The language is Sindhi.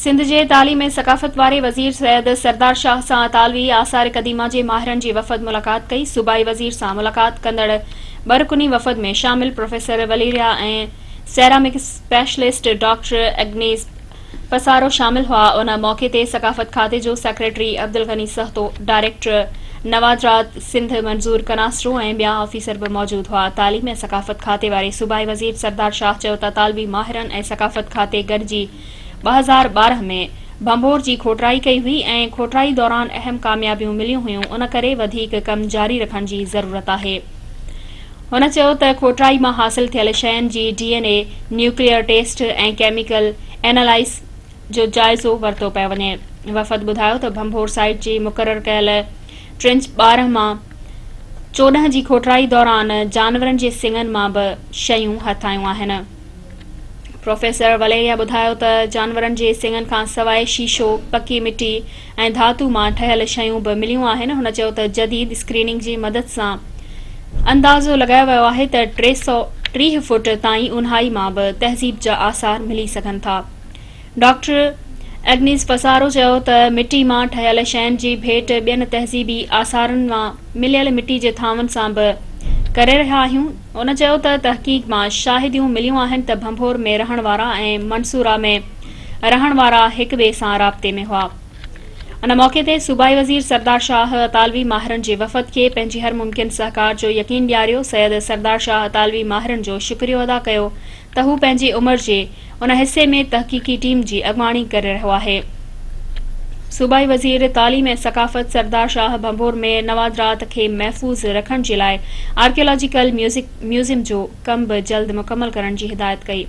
سنڌ جي تعليم ۽ ثقافت واري وزير سيد سردار شاهه سان اطالوي آثار قديمه جي ماهرن جي وفد ملاقات ڪئي. صوبائي وزير سان ملاقات ڪندڙ ٻه رڪني وفد ۾ شامل professor Valeria ۽ ceramic specialist doctor Agnes Pissarro شامل هئا. ان موقعي تي ثقافت کاتي جو سيڪريٽري عبدالغني سهتو، ڊائريڪٽر نوادرات سنڌ منظور ڪناسرو ۽ ٻيا آفيسر به موجود هئا. تعليم ۽ ثقافت کاتي واري صوبائي وزير سردار شاهه چيو ته اطالوي ماهرن ۽ ثقافت کاتي گڏجي 2012 ۾ ڀنڀور جي کوٽرائي ڪئي هئي ۽ کوٽرائي دوران اهم ڪاميابيون مليون هيون ان ڪري وڌيڪ ڪم جاري رکڻ جي ضرورت آهي. هن چيو ته کوٽرائي مان حاصل ٿيل شين جي D N A, nuclear test ۽ chemical analysis جو جائزو ورتو پيو وڃي. وفد ٻڌايو ته ڀنڀور سائيٽ جي مقرر ڪيل ٽرنچ 12 مان 14 جي کوٽرائي دوران جانورن جي سڱن مان به شيون هٿ آيون آهن. پروفيسر وليريا ٻڌايو ته جانورن جي سڱن کان سواء شيشو، پڪي مٽي ۽ ڌاتو مان ٺهيل شيون به مليون آهن. هن چيو ته جديد اسڪريننگ جي مدد سان اندازو لڳايو ويو آهي ته 330 فوٽ تائين اونهائي مان به تهذيب جا آثار ملي سگهن ٿا. ڊاڪٽر ايگنيز پسارو چيو ته مٽي مان ٺهيل شين جي ڀيٽ ٻين تهذيبي آثارن مان مليل مٽي جي ٿانون سان به ڪري رهيا آهيون. هن چيو ته تحقيق مان شاهديون مليون آهن ته ڀنڀور ۾ رهڻ وارا ۽ منصوره ۾ رهڻ وارا هڪ ٻئي سان رابطي ۾ هئا. ان موقعي تي صوبائي وزير سردار شاهه اطالوي ماهرن جي وفد کي پنهنجي هر ممڪن سهڪار جو يقين ڏياريو. سيد سردار شاهه اطالوي ماهرن جو شڪريو ادا ڪيو ته هو پنهنجي عمر جي ان حصي ۾ تحقيقي ٽيم جي اڳواڻي ڪري رهيو آهي. صوبائي وزير تعليم ۽ ثقافت سردار شاهه ڀنڀور ۾ نوادرات کي محفوظ رکڻ جي لاء آرڪيالاجيڪل ميوزيم جو ڪم به جلد مڪمل ڪرڻ جي هدايت ڪئي.